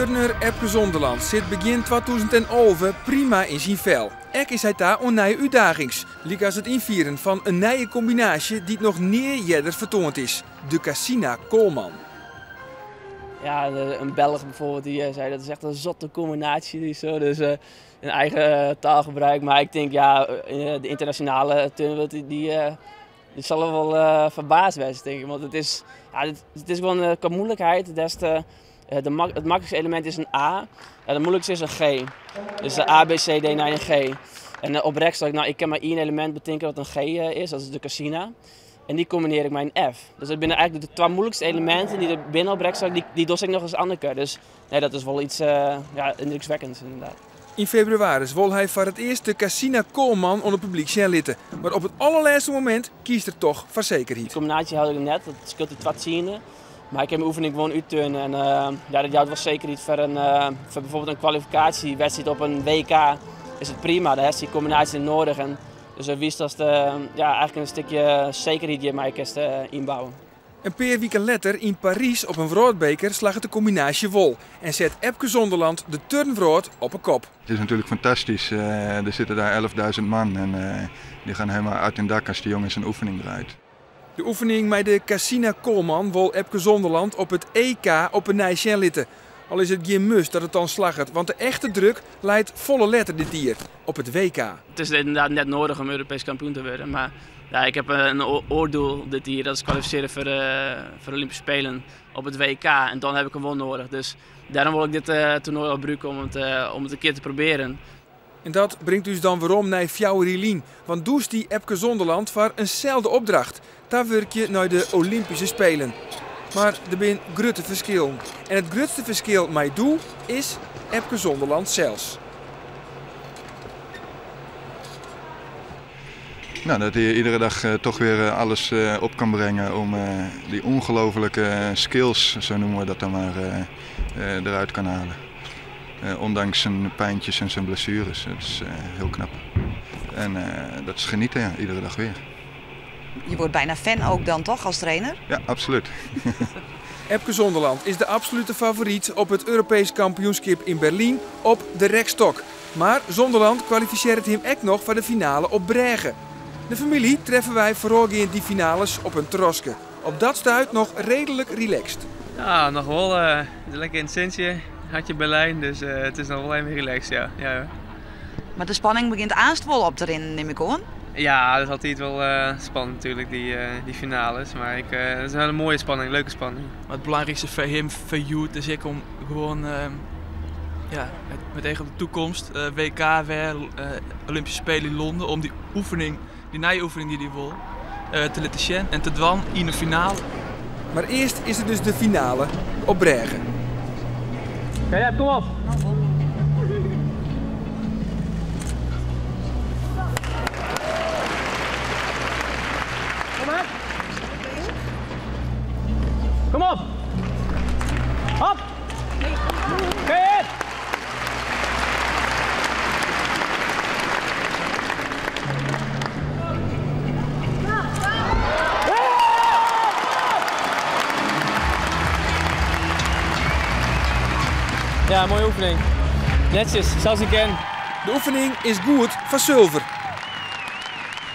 Turner Epke Zonderland sit begjin 2011 prima yn syn fel. Ek is hy ta oan nije útdagings, lykas it ynfieren fan in nije kombinaasje dy't noch nea earder fertoand is, de Cassina Kohlmann. Ja, in Belg bijvoorbeeld die zei dat is echt een zotte combinatie. Die zo, dus een eigen taalgebruik. Maar ik denk ja, de internationale turnwereld die zal er wel verbaasd zijn, denk ik. Want het is, ja, het is gewoon qua moeilijkheid. Des te, de het makkelijkste element is een A en het moeilijkste is een G. Dus de A, B, C, D, naar een G. En op rekstok, ik kan maar één element bedenken dat een G is, dat is de Cassina. En die combineer ik met een F. Dus dat zijn eigenlijk de twee moeilijkste elementen die er binnen op rekstok, die dos ik nog eens andere. Dus nee, dat is wel iets indrukwekkends inderdaad. In februari wil hij voor het eerst de Cassina Kohlmann onder het publiek zien litten. Maar op het allerlaatste moment kiest er toch voor zekerheid. Die combinatie had ik net, dat scheelt die twee tienden. Maar ik heb mijn oefening gewoon uitturnen en dat houdt wel zekerheid voor bijvoorbeeld een kwalificatiewedstrijd op een WK is het prima. Daar is die combinatie nodig. En dus wist dat de, ja, eigenlijk een stukje zekerheid die mij kan inbouwen. Een paar weken later in Parijs op een wereldbeker slaagt de combinatie wol en zet Epke Zonderland de turnwrood op een kop. Het is natuurlijk fantastisch. Er zitten daar 11.000 man en die gaan helemaal uit hun dak als die jongen zijn oefening draait. De oefening met de Cassina Kohlmann wil Epke Zonderland op het EK op een nijsje litten. Al is het geen must dat het dan slaggert, want de echte druk leidt volle letter dit dier op het WK. Het is inderdaad net nodig om Europees kampioen te worden, maar ik heb een oordoel dit hier, dat is kwalificeren voor de Olympische Spelen op het WK. En dan heb ik een won nodig, dus daarom wil ik dit toernooi al gebruiken om het een keer te proberen. En dat brengt dus dan weerom naar Fjouwerilien, want does die Epke Zonderland voor eenzelfde opdracht. Daar werk je naar de Olympische Spelen. Maar er zijn grote verschillen. En het grootste verschil met doe is Epke Zonderland zelfs. Dat hij iedere dag toch weer alles op kan brengen om die ongelofelijke skills, zo noemen we dat dan maar, eruit kan halen. Ondanks zijn pijntjes en zijn blessures. Dat is heel knap. En dat is genieten, ja, iedere dag weer. Je wordt bijna fan ook dan toch als trainer? Ja, absoluut. Epke Zonderland is de absolute favoriet op het Europees kampioenschap in Berlijn op de rekstok. Maar Zonderland kwalificeert hem ook nog voor de finale op Brugge. De familie treffen wij vooral in die finales op een troske. Op dat stuit nog redelijk relaxed. Ja, nog wel. Lekker in het zintje. Hartje Berlijn, dus het is nog wel even relaxed, ja. Ja, ja. Maar de spanning begint aanst wel op erin, neem ik aan. Ja, dat is altijd wel spannend natuurlijk, die finales. Maar het is een hele mooie spanning, leuke spanning. Maar het belangrijkste voor hem, voor Joet, is ik om gewoon met eigen op de toekomst, WK weer, Olympische Spelen in Londen, om die oefening, die nieuwe oefening die hij wil, te laten zien en te dwan in de finale. Maar eerst is het dus de finale op Brugge. Ja, ja, kom op! Kom maar! Kom op! Hop! Oké! Ja, mooie oefening. Netjes, zoals ik ken. De oefening is goed voor zilver.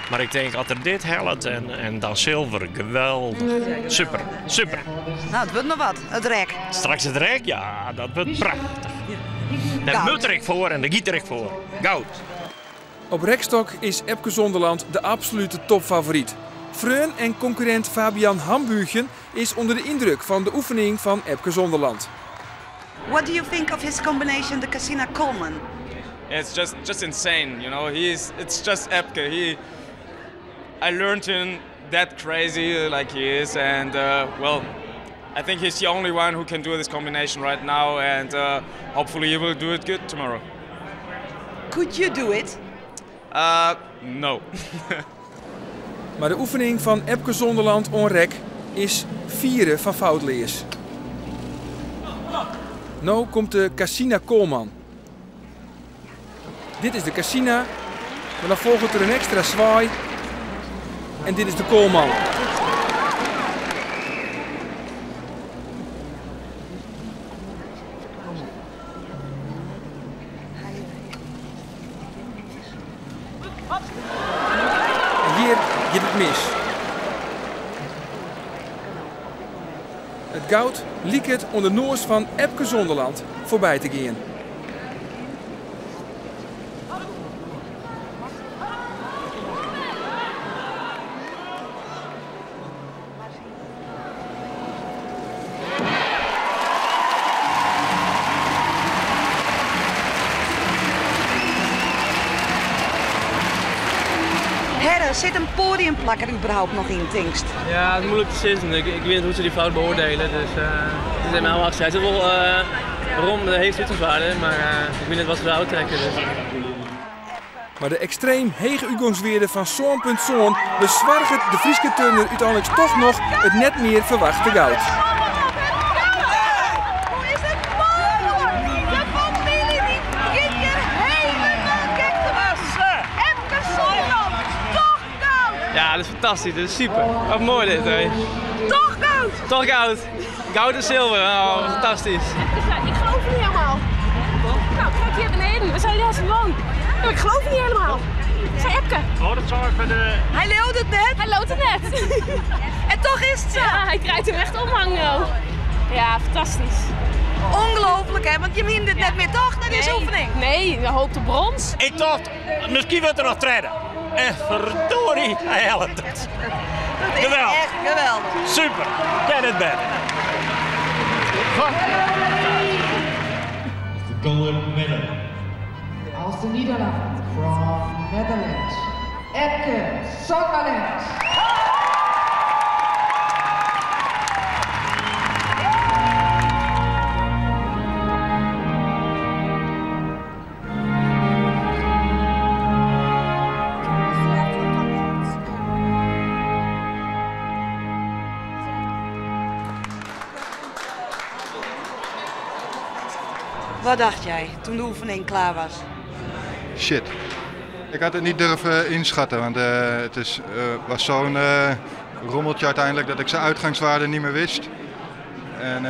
Maar ik denk dat er dit helpt en dan zilver, geweldig. Super, super. Het wordt nog wat, het rek. Straks het rek, ja, dat wordt prachtig. Daar Goud. moet ik voor en daar giet ik voor. Goud. Op rekstok is Epke Zonderland de absolute topfavoriet. Freun en concurrent Fabian Hambüchen is onder de indruk van de oefening van Epke Zonderland. What do you think of his combination, the Cassina Kohlmann? It's just insane. It's just Epke. I learned him that crazy like he is, and I think he's the only one who can do this combination right now, and hopefully he will do it good tomorrow. Could you do it? No. Maar de oefening van Epke Zonderland on rek is vieren van foutleers. Nu komt de Cassina Kohlmann. Dit is de Cassina, maar dan volgt er een extra zwaai. En dit is de Kohlmann. giet it mis. It goud liket oan de noas fan Epke Zonderland foarby te gean. Herre, sit in poadiumplak der überhaupt noch yn, tinkst? Ja, het is moeilijk te zeggen. Ik weet niet hoe ze die fout beoordelen. Dus het is helemaal achter. Hij zit wel rond de heechste útgongswearde, mar ik weet net wat se eruit trekke. Dus. Mar de ekstreem hege útgongswearde fan 7,7 besoarget de Fryske turner úteinlik toch noch it net mear ferwachte goud. Hoe is it mooglik? De famylje dy begjint hjir hielendal gek te wurden. Epke Zonderland, toch goud! Ja, dat is fantastisch. Dat is super. Wat moai dit, hè. Toch goud! Toch goud! Goud en zilver. Oh, fantastisch. Ik geloof het niet helemaal. Nou, kijk hier beneden. We zijn daar gewoon. Ja, ik geloof het niet helemaal. Zei Epke. Oh, dat zou even de... Hij leeuwt het net. Hij loopt het net. En toch is het zo. Ja, hij krijgt hem echt omhangen. Ja, fantastisch. Ongelooflijk, hè? Want je meent dit net meer toch, naar deze Nee. oefening? Nee, de hoop op brons. Ik dacht, misschien wordt er nog treden. En verdorie, hij helpt het. Dat is Geweldig. echt geweldig. Super, ken het beter. The golden medal. Aus den Niederlanden, from Netherlands, Epke Zonderland. Wat dacht jij toen de oefening klaar was? Shit. Ik had het niet durven inschatten, want het was zo'n rommeltje uiteindelijk dat ik zijn uitgangswaarde niet meer wist. En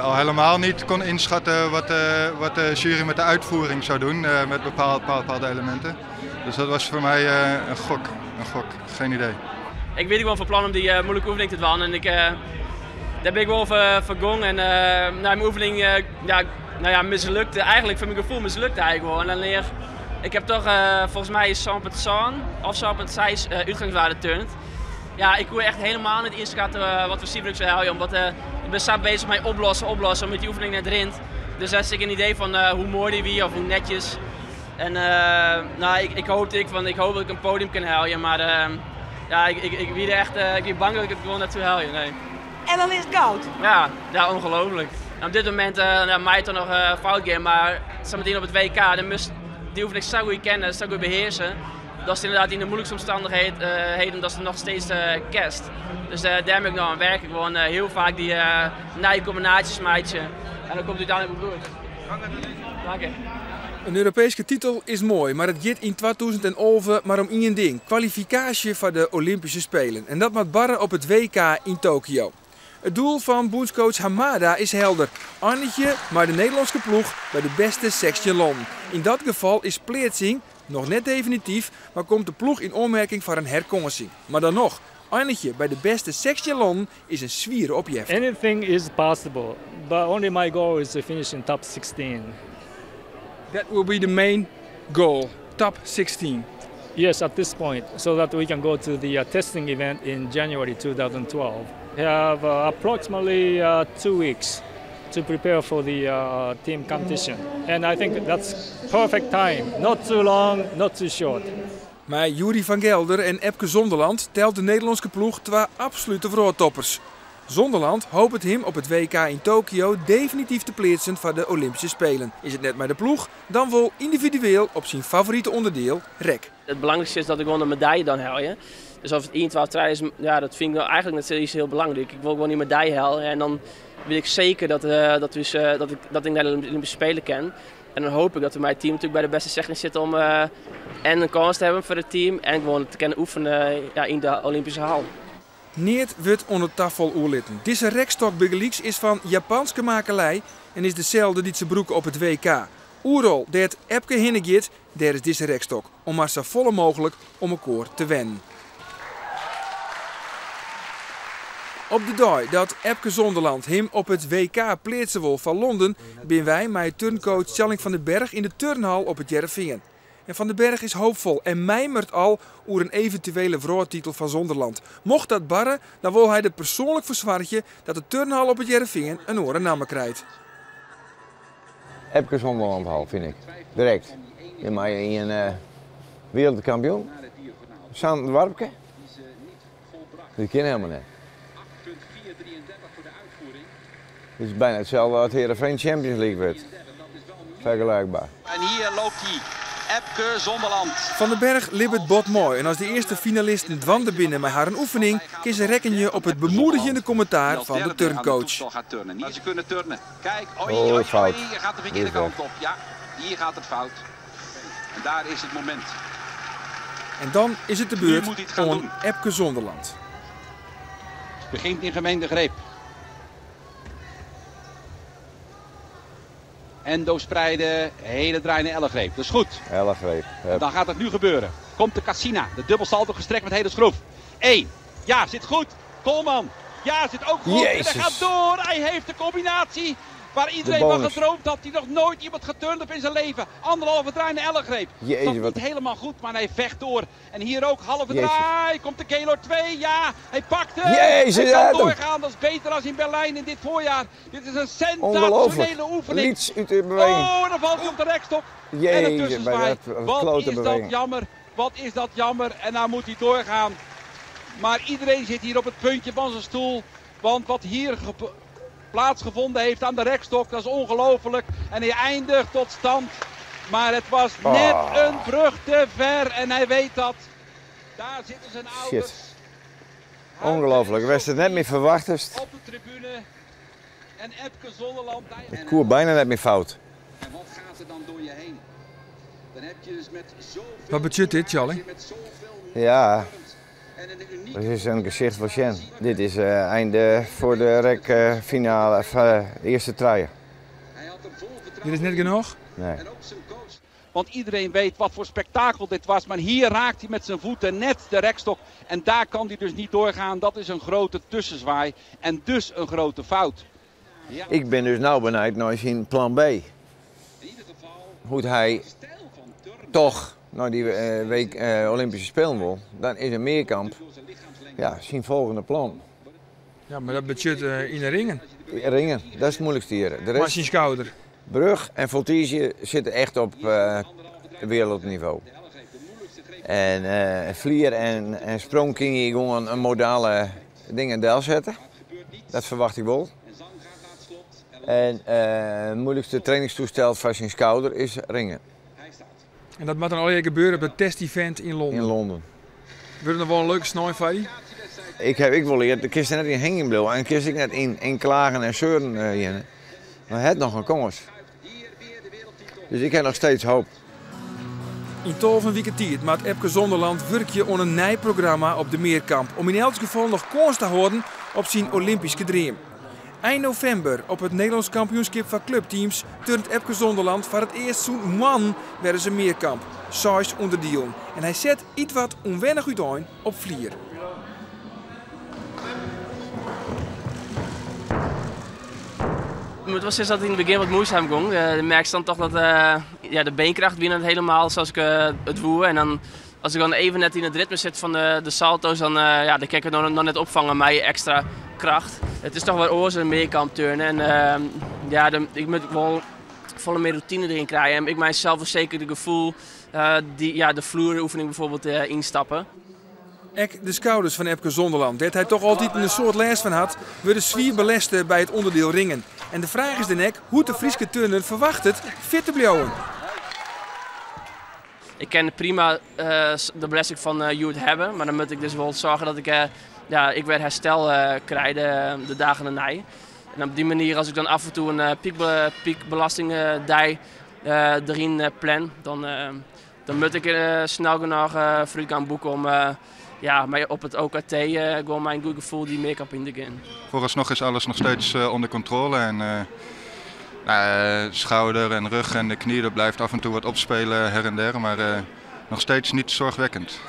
al helemaal niet kon inschatten wat de jury met de uitvoering zou doen, met bepaalde elementen. Dus dat was voor mij een gok. Een gok, geen idee. Ik weet gewoon van plan om die moeilijke oefening te doen en daar ben ik wel voor gong en mijn oefening ja, nou ja, mislukte. Eigenlijk voor mijn gevoel mislukte eigenlijk wel. En dan leer ik heb toch volgens mij 7,7 of 7,6 uitgangswaarde turnt. Ja, ik kon echt helemaal niet inschatten wat voor cijfer ik zou halen, omdat ik ben zo bezig met oplossen, met die oefening net rint. Dus daar is ik een idee van hoe mooi die wie of hoe netjes. En nou, ik, ik hoopte ik, van, ik hoop dat ik een podium kan halen, maar ja, ik, ik, ik, wie echt, ik ben bang dat ik het gewoon naartoe haal. Nee. En dan is het goud. Ja, ja, ongelooflijk. En op dit moment nou, mij toch nog fout game, maar zometeen op het WK, dan moest die oefening zo goed kennen, zo goed beheersen. Dat is inderdaad in de moeilijkste omstandigheden, dat is nog steeds kerst. Dus daar ben ik nog aan werken. Gewoon heel vaak die nieuwe combinaties maatje. En dan komt het uiteindelijk ook goed. Dank je. Een Europese titel is mooi, maar het gaat in 2011 maar om één ding. Kwalificatie voor de Olympische Spelen. En dat moet barren op het WK in Tokio. Het doel van bondscoach Hamada is helder. Annetje, maar de Nederlandse ploeg bij de beste 16 landen. In dat geval is plaatsing nog net definitief, maar komt de ploeg in aanmerking voor een herkomsting. Maar dan nog, Annetje bij de beste 16 landen is een zwiere opjef. Anything is possible, but only my goal is to finish in top 16. That will be the main goal, top 16. Yes, at this point, so that we can go to the testing event in January 2012. We have approximately 2 weeks to prepare for the team competition. And I think that's perfect time. Not too long, not too short. Maar Yuri van Gelder en Epke Zonderland telt de Nederlandse ploeg twee absolute wrâldtoppers. Zonderland hoopt hem op het WK in Tokio definitief te plaatsen voor de Olympische Spelen. Is het net maar de ploeg, dan wel individueel op zijn favoriete onderdeel, rek. Het belangrijkste is dat ik gewoon een medaille dan haal. Hè? Dus of het 1, 2, 3 is, ja, dat vind ik nou eigenlijk net iets heel belangrijk. Ik wil gewoon die medaille halen en dan weet ik zeker dat ik naar de Olympische Spelen kan. En dan hoop ik dat we mijn team natuurlijk bij de beste 16 zitten om en een kans te hebben voor het team en gewoon te kunnen oefenen, ja, in de Olympische hal. Neert wordt onder tafel oerlitten. Deze rekstok bygelyks is van Japanse makelij en is dezelfde die ze broeken op het WK. Oerol, dêr't Epke hinne giet, daar is deze rekstok. Om maar zo volle mogelijk om elkaar te wennen. Op de dei dat Epke Zonderland him op it WK pleatse wol foar Londen, binne wy mei turncoach Tjalling van den Berg yn de turnhal op It Hearrenfean. En Van den Berg is hoopfol en mijmert al oer in eventuele wrâldtitel fan Zonderland. Mocht dat barre, dan wol hy der persoanlik foar soargje dat de turnhal op It Hearrenfean in oare namme krijt. Epke Zonderlandhal, fyn ik. Direkt. Je meie ien wereldkampioen. Sa'n doarpke. Dat kin helemaal net. Dit is bijna hetzelfde als Heerenveen Champions League wurdt. Vergelijkbaar. En hier loopt hij. Epke Zonderland. Van den Berg libbet bot moai en as de earste finalisten dwaande binne mei harren oefening, kin se rekkenje op it bemoedigjende kommentaar fan de turncoach. Gaat turnen. Hier ze kunnen turnen. Kijk, oei, Oh, oei, oei, fout. je gaat de Dit verkeerde is weg. kant op. Ja, hier gaat het fout. En daar is het moment. En dan is it de Nu beurt moet hij het gaan oan doen. Epke Zonderland. Begint in gemengde greep. Endo spreiden, hele draaiende ellegreep. Dat is goed. Ellegreep. Hup. Dan gaat het nu gebeuren. Komt de Cassina, de dubbelsalto gestrekt met hele schroef. 1. Ja, zit goed. Kolman. Ja, zit ook goed. En hij Jezus. gaat door. Hij heeft de combinatie waar iedereen De van bonus. gedroomd had. Die nog nooit iemand geturnd heeft in zijn leven. Anderhalve draai en ellegreep. Jezus, Dat wat niet helemaal goed, maar hij vecht door. En hier ook halve Jezus. draai. Komt de Keylor 2. Ja, hij pakt hem. Jezus, hij hij kan had hem. doorgaan. Dat is beter dan in Berlijn in dit voorjaar. Dit is een sensationele Ongelooflijk. oefening. Niets uit de beweging. Oh, en dan valt hij op de rekstok. en een Jezus, bij tussenzwaai. dat Wat klote is dat beweging. jammer. Wat is dat jammer. En nou moet hij doorgaan. Maar iedereen zit hier op het puntje van zijn stoel. Want wat hier plaatsgevonden heeft aan de rekstok, dat is ongelooflijk. En hij eindigt tot stand. Maar het was net Ah. een brug te ver en hij weet dat. Daar zitten zijn ouders Shit. Ongelooflijk. Ik wist het net meer verwacht. op de tribune. En Epke Zonderland. Ik koer bijna net meer fout. En wat gaat er dan door je heen? Dan heb je dus met zoveel... Wat betsjut dit, Tjalling? Ja. Dat is een gezicht van Sjen. Dit is einde voor de rek finale, of, de eerste trui. Dit is net genoeg? Nee. Want iedereen weet wat voor spektakel dit was. Maar hier raakt hij met zijn voeten net de rekstok. En daar kan hij dus niet doorgaan. Dat is een grote tussenzwaai. En dus een grote fout. Ja. Ik ben dus nou benieuwd naar zijn plan B. Hoe hij toch naar die week Olympische Spelen wil, dan is een meerkamp ja, zijn volgende plan. Ja, maar dat betsjut yn de ringen. Ringen, dat is het moeilijkste hier. De Maar rest, zijn schouder. brug en voltige zitten echt op wereldniveau. En vlier en sprong kun je gewoon een modale dingen deel zetten. Dat verwacht ik wel. En het moeilijkste trainingstoestel van zijn schouder is ringen En dat moet dan al gebeuren op het testevent in Londen. in Londen. Wordt er wel een leuke snooi van die? Ik heb ik wil leren, de kist er net in hanging bleef en kist ik net in klagen en zeuren, Jenne. Maar het nog een kans. Dus ik heb nog steeds hoop. In tol van wike tiid moat Epke Zonderland wurkje oan in nij programma op de Meerkamp om yn elts gefal noch kâns te hâlden op syn Olympyske dream. Ein novimber op it Nederlânsk kampioenskip foar klupteams turnt Epke Zonderland foar it earst sûnt moannen wer ris in meerkamp. Seis ûnderdielen. En hy set ietwat ûnwennich útein op flier. Het was sinds dat het in het begin wat moeizaam ging. Je merkt dan toch dat ja, de beenkracht weer niet helemaal zoals ik het woe. En dan, als ik dan even net in het ritme zit van de salto's, dan, ja, dan kan ik het nog net opvangen met extra kracht. Het is toch wel oors een meerkamp turnen. En ja, ik moet wel volle meer routine erin krijgen. En ik mijn zelfverzekerde gevoel, die, ja, de vloeroefening bijvoorbeeld, instappen. Ek de skouders fan Epke Zonderland, dêr't hy toch altyd in soad lêst fan hat, wurde swier belêste by it ûnderdiel ringen. En de fraach is dan ek hoe't de Fryske turner ferwachtet fit te bliuwen. Ik ken prima de belesting fan hjoed hawwe, mar dan moat ik dus wol soargje dat ik, ja, ik wer herstel krij de dagen dêrnei. En op dy manier, as ik dan af en toe in piekbelasting die deryn plan, dan moat ik snel genoch foarútgong boeke om ja, mar op it OKT gewoan mei in goed gefoel dy meerkamp yn te gean. Vooralsnog is alles nog steeds onder controle en schouder en rug en de knie, dat blijft af en toe wat opspelen her en der, maar nog steeds niet zorgwekkend.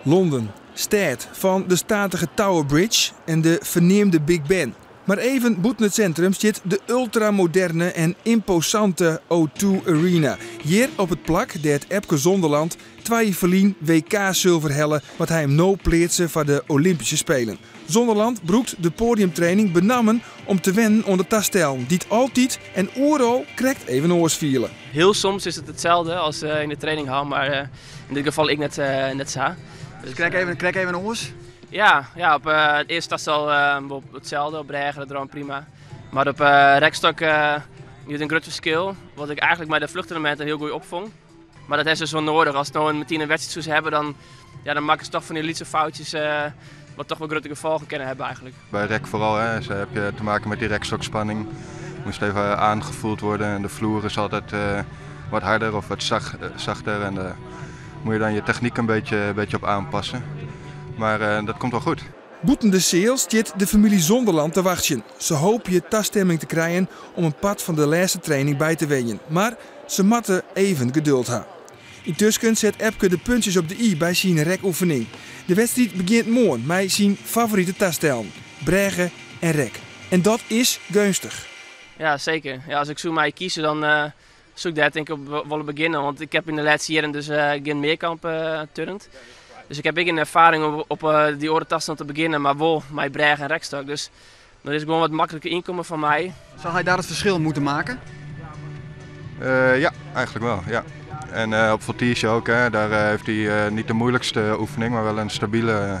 Londen. Stêd fan de statige Tower Bridge en de ferneamde Big Ben. Mar even bûten it sintrum stiet de ultramoderne en ymposante O2 Arena. Hjir op it plak dêr't Epke Zonderland twa jier ferlyn WK-sulver helle, moat hy him no pleatse foar de Olympyske Spelen. Zonderland brûkt de poadiumtraining benammen om te wennen oan de tastellen, dy't altyd en oeral krekt even oars fiele. Hiel soms is it itselde as yn de training ha, mar yn dit gefal ek net sa. Dus krekt even oars? Ja, ja, op it earste tastel wol itselde, op brêge dat rûn prima. Mar op rekstok is it in grut ferskil, wat ik eigentlik mei de fluchtelementen hiel goed opfong. Mar dat is dus wol nedich. As no metien in wedstriid soe hawwe, dan, ja, dan makkest toch fan dy lytse foutsjes wat toch wol grutte gefolgen kinne hawwe eigentlik. By rek foaral, hè, dus heb je te maken met die rekstokspanning. Moest even aangevoeld worden en de vloer is altijd wat harder of wat zachter. En daar moet je dan je techniek een beetje op aanpassen. Maar dat komt wel goed. Bûten de seal stiet de famylje Zonderland te wachtsjen. Se hoopje tastimming te krijen om in part fan de lêste training by te wenjen. Mar se moatte even geduld ha. Yntusken set Epke de puntsjes op de i by syn rekoefening. De wedstriid begjint moarn mei syn favorite tastellen, brêge en rek. En dat is geunstich. Ja, seker. Ja, as ik soe my kieze, dan soe ik dêr tink ik op wolle begjinne. Want ik ha yn de lêste jierren dus gjin mearkamp turnd. Dus ik ha ek gjin erfaring om op dy oare tastellen te begjinnen, mar wol mei brêge en rekstok. Dus dat is gewoan wat makliker ynkommen foar my. Zal hij daar het verschil moeten maken? Ja, eigenlijk wel. Ja. En op voltige ook, hè. Daar heeft hij niet de moeilijkste oefening, maar wel een stabiele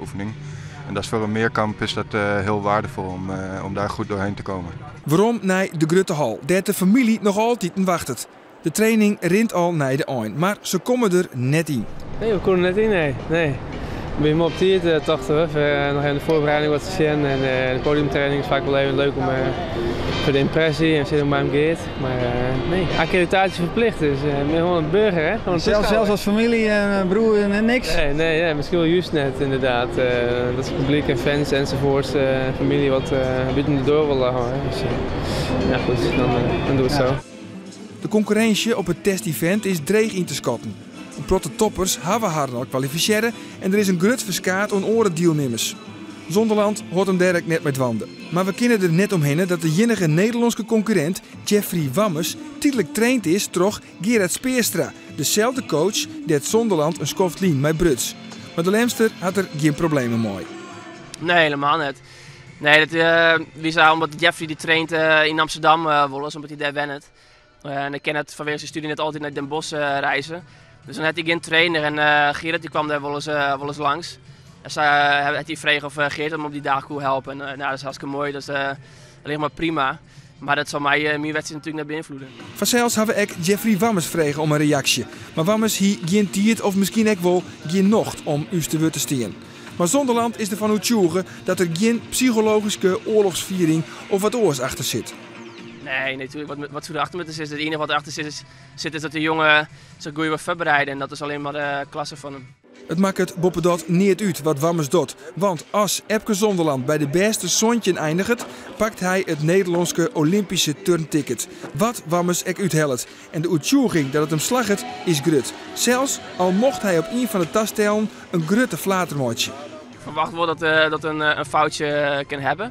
oefening. En dat is voor een meerkamp is dat heel waardevol om daar goed doorheen te komen. Werom nei de grutte hal, dêr't de famylje noch altyd wachtet. De training rint al nei de ein, mar se komme der net yn. Nee, we koene net yn, nee. Nee. We binne op tiid, tochten we. Noch even de foarbereiding wat te sjen. En de podiumtraining is faak wol even leuk om foar de ympresje en sjen hoe't it mei him giet. Mar nee, akkreditaasje ferplicht, dus ik bin gewoan in burger, hè? Gewoan in taskôger. Sels as famylje en broer en niks? Nee, nee, nee, miskien wol just net, ynderdaad. Dat is publyk en fans enzovoorts, famylje wat bûten de doar wol hâlde. Dus ja, goed, dan doe it sa. De konkurrinsje op it testevent is dreech yn te skatten. In protte toppers hawwe harren al kwalifisearre en der is in grut ferskaat oan oare dielnimmers. Zonderland hâldt him dêr ek net mei dwaande. Mar we kinne der net omhinne dat de iennige Nederlânske konkurrint, Jeffrey Wammes, tydlik traind is troch Gerard Speerstra, deselde coach dêr't Zonderland in skoft lyn mei bruts. Mar de Lemster hat der gjin problemen mei. Nee, helemaal net. Nee, dat wie sa omdat Jeffrey dy traint yn Amsterdam wolris, omdat hy dêr wennet. En ik kin net fanwege syn stúdzje net altyd nei Den Bosch reize. Dus dan hat hy gjin trainer en Gerard dy kwam dêr wolris langs. En sa hat hy frege of Gerard him op dy dag koe helpe. En nou, dat is hartstikke moai, dat is allinnich mar prima. Mar dat sil my myn wedstriid natuerlik net beynfloedzje. Fansels hawwe we ek Jeffrey Wammes frege om in reaksje. Mar Wammes hie gjin tiid of miskien ek wol gjin nocht om ús te wurd te stean. Mar Zonderland is derfan oertsjûge dat der gjin psychologyske oarlochsfiering of wat oars achter sit. Nee, natuerlik. Wat soe der achter moatte sitte? It iennige wat der achter sit is dat de jonge sich goed wil foarbereide en dat is allinnich mar de klasse fan him. It makket boppedat neat út wat Wammes docht, want as Epke Zonderland by de bêste 17 einiget, pakt hy it Nederlânske Olympyske turnticket. Wat Wammes ek úthellet. En de oertsjûging dat it him slagget is grut. Sels al mocht hy op ien fan de tastellen in grutte flater meitsje. Ik ferwacht wol dat in foutsje kin hawwe.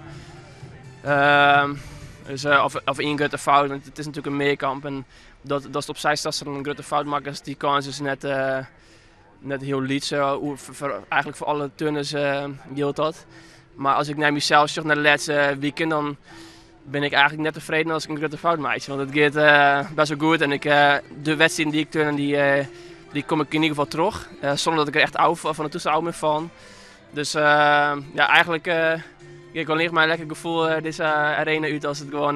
Dus of ien grutte fout, want it is natuerlik in mearkamp en dat op sy tastel in grutte fout makkest, dy kâns is net hiel lyts. Eigentlik foar alle turners jildt dat. Mar as ik nei mysels sjoch nei de lêste wiken, dan bin ik eigentlik net tefreden as ik in grutte fout meitsje. Want it giet best wol goed en de wedstriden dy't ik turn, dy kom ik yn ieder gefal troch. Sûnder dat ik der echt ôf, fan de toestel ôf bin fallen. Dus ja, eigentlik gean ik allinnich mei in lekker gefoel dizze arena út as it gewoan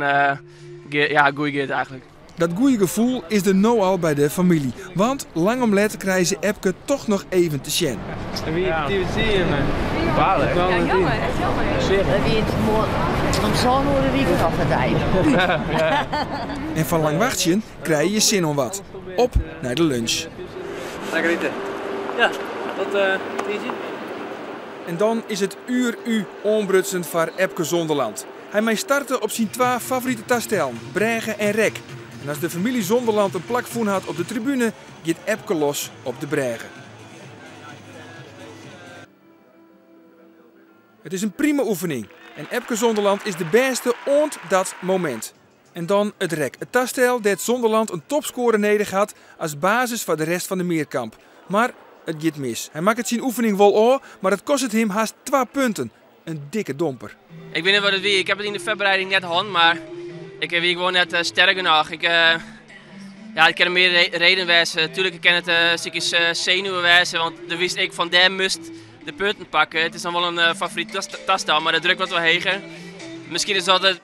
ja, goed giet eigentlik. Dat goede gefoel is der no al by de famylje. Want lang om let krije se Epke toch noch even te sjen. En wie die zie je, man? Balen, hè? Ja, jammer, echt jammer. Dat wie it moarn om sân oere wie ik al foarby. En fan lang wachtsjen krije je sin oan wat. Op nei de lunch. Lekker ite. Ja, tot tiisdei. En dan is it uur U oanbrutsen foar Epke Zonderland. Hy mei starte op syn twa favorite tastellen, brêge en rek. En as de famylje Zonderland in plak fûn hat op de tribune, giet Epke los op de brêge. It is in prima oefening. En Epke Zonderland is de bêste oant dat momint. En dan it rek. It tastel dêr't Zonderland in topscore nedich hat as basis foar de rest fan de mearkamp. Mar it giet mis. Hy makket syn oefening wol ôf, mar it kostet him hast 2 punten. In dikke domper. Ik wit net wat it wie. Ik ha it yn de foarbereiding net hân, mar ik wie gewoan net sterk genôch. Ik, ja, it kin mear reden wêze. Tuurlijk kin it in stikje senuwen wêze, want dan wist ik fan dêr moast de punten pakke. It is dan wol in favoryt tastel, mar de druk wat wol heger. Miskien is dat it.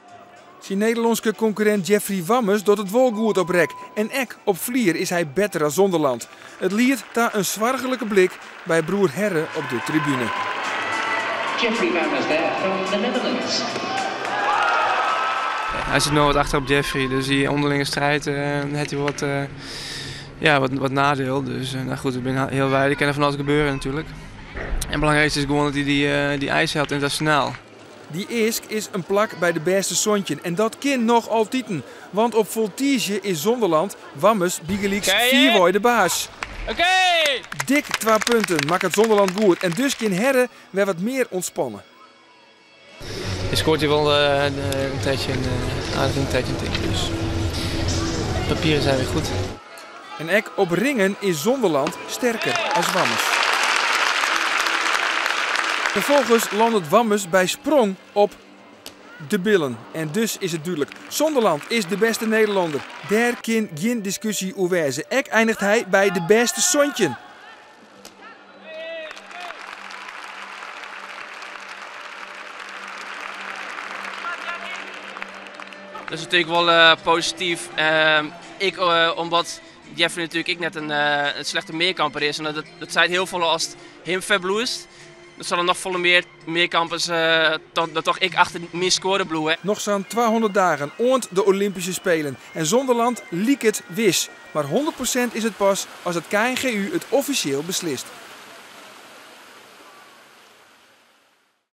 Syn Nederlânske konkurrint Jeffrey Wammes docht it wol goed op rek. En ek op flier is hy better as Zonderland. It liedt ta in soarchlike blik by broer Herre op de tribune. Jeffrey Wammes there from the Netherlands. Hy sit no wat achter op Jeffrey, dus dy ûnderlinge striid hat hy wat, ja, wat neidiel. Dus nou goed, we binne hiel wijd, der kin fan alles gebeure natuerlik. En it belangrykste is gewoan dat hy dy eis hellet ynternasjonaal. Dy eask is in plak by de bêste 17 en dat kin noch altiten. Want op voltige is Zonderland Wammes bygelyks fierwei de baas. Oké! Dik 2 punten makket Zonderland goed en dus kin Herre wer wat mear ûntspanne. Hy skoart hjir wol in 13, aardich in 13 tink ik. Dus papieren zijn weer goed. En ek op ringen is Zonderland sterker as Wammes. Ferfolgens lannet Wammes by sprong op de billen. En dus is it dúdlik, Zonderland is de bêste Nederlanner. Dêr kin gjin diskusje oer wêze. Ek einiget hy by de bêste 17. Dat is natuerlik wol posityf. Ek omdat Jeffrey natuerlik ek net in slechte mearkamper is. En dat seit hiel folle as him ferbliuwst. Dan sil der noch folle mear mearkampers dat toch ek achter myn skoare bliuwe. Noch sa'n 200 dagen oant de Olympyske Spelen. En Zonderland liket wis. Mar 100% is it pas as it KNGU it offisjeel beslist.